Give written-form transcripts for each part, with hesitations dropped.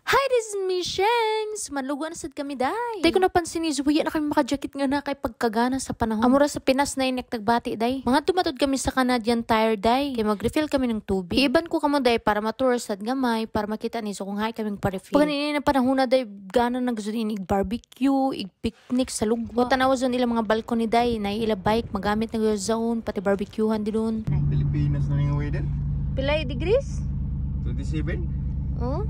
Hi, this is me, Shanks! Manluguan na sad kami, day. Day ko napansin ni Zuya na kami maka-jacket nga na kay pagkagana sa panahon. Amura sa Pinas na inek nagbati, day. Mga tumatod kami sa Canadian Tire, day. Kay mag-refill kami ng tubig. Iiban ko kamo, day, para matur sad gamay, para makita ni so kung hay kaming pa-refill. Pag ini na panahon na, day, gana na gusto ini barbecue, ig picnic sa lugwa. Tanawa zon ilang mga balcony, day, na ila bike, magamit na zone, pati barbecuehan di doon. Pilipinas na yung weather. Pilay degrees? 27? Oh?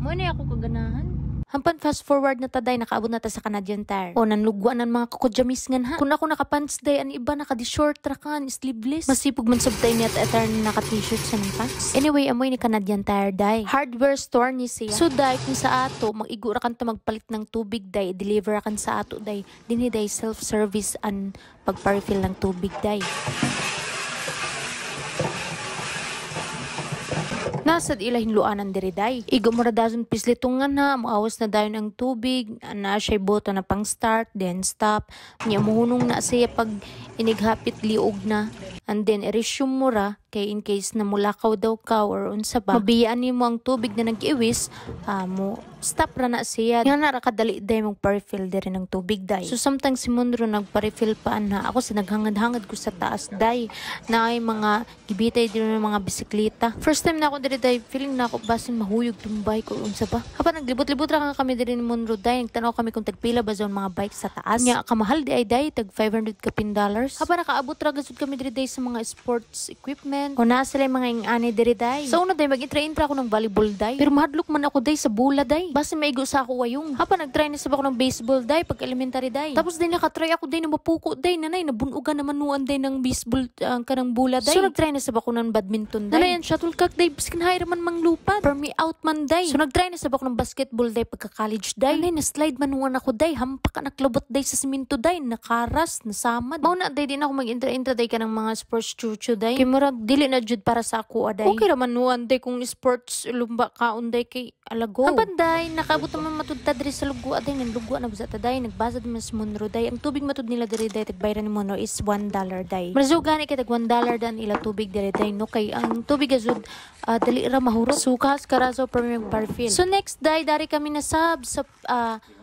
Mo na ako kaganahan. Hampan fast forward na ta day, nakaabot na ta sa Canadian Tire. O nanlugwa nan mga kukujamis ngan ha. Kung ako nakapants day, an iba naka di short ra kan, sleeveless. Masipog man sabtay niya at etar naka t-shirt sa nang pants. Anyway, amoy ni Canadian Tire day. Hardware store ni siya. So day, kung sa ato, mag-igo ra kan ta magpalit ng tubig day, deliver ra kan sa ato day. Dinhi day self-service an pagpa-refill ng tubig day. Nasad ila hinluanan diri day. Igo mo ra dason pislitungan ha, moawas na dayon ang tubig, na siya'y boto na pang start, then stop. Nya muhunong na siya pag inighapit liog na. And then i-resume mo ra kay in case na mulakaw daw ka or unsa ba, mabiyaan nimo ang tubig na nag-iwis, mo stop ra na siya. Nga na ra kadali day mong pa-refill diri ng tubig day. So sometimes si Monroe nagpa-refill pa anha. Ako sa naghangad-hangad ko sa taas day na ay mga gibitay diri ng mga bisikleta. First time na ako diri day, feeling na ako basin mahuyog tong bike or unsa ba. Hapan naglibot-libot ra nga kami diri ni Monroe day. Nagtanaw kami kung tagpila ba zone mga bike sa taas. Nya kamahal di ay day, tag 500 kapin dollars. Hapan nakaabot ra gasud kami diri day sa mga sports equipment. O naa sila yung mga ingani diri day. Sa una day mag-intra-intra ako ng volleyball day. Pero mahadlok man ako day sa bola day. Basta maigo sa ako wayong. Hapan nagtry na sab ako ng baseball day pag elementary day. Tapos day nakatry ako day na mapuko day nanay nabunugan naman nuan day ng baseball kanang bola day. So nagtry na sab ako ng badminton day. Nanay ang shuttlecock day biskin hayra man manglupad. For me out man day. So nagtry na sab ako ng basketball day pagka college day. Nanay na slide man nuan ako day. Hampak ka naklabot day sa simento day. Nakaras nasamad. Mao na day din ako mag-intra-intra day kanang mga sports chuchu day. Kay murag dili na jud para sa ako aday. Okay ra man nuan day kung sports lumba kaon day kay alago. Hapan day nakaabot naman matud ta diri sa lugwa day, nanlugwa na busa ta day, nagbasa man sa Monroe day. Ang tubig matud nila diri day tagbayran ni Monroe is $1 day. Marazo gani kay tag $1 dan ila tubig diri day no kay ang tubig azud dali ra mahurot. Sukas karaso premier parfil. So next day dari kami nasab sa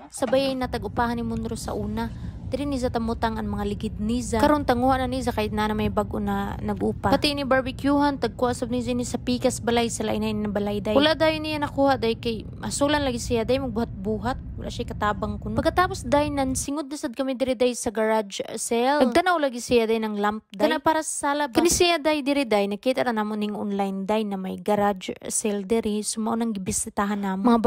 sa bayay na tag-upahan ni Monroe sa una. Diri ni sa tamutang ang mga ligid niza. Karon tanguha na niza kahit na may bago na nag-upa. Pati ini barbecuehan tagkuha sab niza ni sa pikas balay sa lain na balay day. Wala dayon niya nakuha day kay asulan lagi siya day magbuhat-buhat. Wala siya katabang kuno. Pagkatapos day nan singod na sad kami diri day sa garage sale. Nagtanaw lagi siya day ng lamp day. Kana para sa sala ba. Kani siya day diri day nakita ra namo ning online day na may garage sale diri. So mao nang gibisitahan namo. Mga